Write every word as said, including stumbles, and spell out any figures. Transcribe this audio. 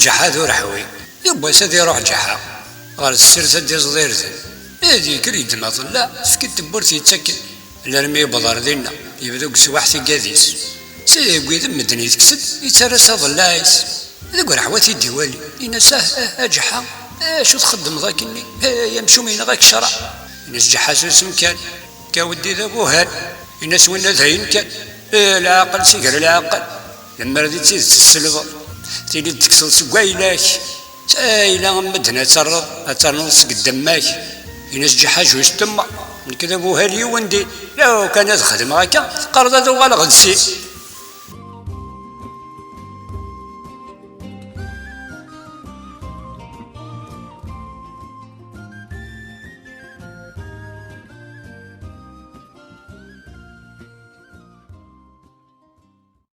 Ǧeḥḥa d ureḥwi. Yiwwas ad iruḥ Ǧeḥḥa ɣer tessirt ad d-iẓḍ irden. Ad yekker yeddem aḍellaɛ, tefk-it tewwurt yettakken. Alarmi yewweḍ ɣer dinna, yebda deg uswaḥ tigad-is. Sidi deg wid medden itekkes-d, yettarra s aḍellaɛ-is. Deg ureḥwi ad t-id-iwali, yenna-as: "Ah, ah, a Ǧeḥḥa, acu txeddmeḍ akkenni? Ay amcum yenɣa-k ccṛeɛ." Yenna-as Ǧeḥḥa: "Susem kan, kaw-d d abuhal." Yenna-as winna: "Dayen kan, eh, lɛaqel si gar lɛaqel. Lemmer d tidet tselbeḍ, tili d-tekkseḍ seg wayla-k. S ayla n medden ad terreḍ, ad ternuḍ seg ddemma-k." Yenna-as Ǧeḥḥa: "Justement, nekk d abuhal yiwen din. Law kan ad xedmeɣ akka, teqqareḍ ad uɣaleɣ d sin."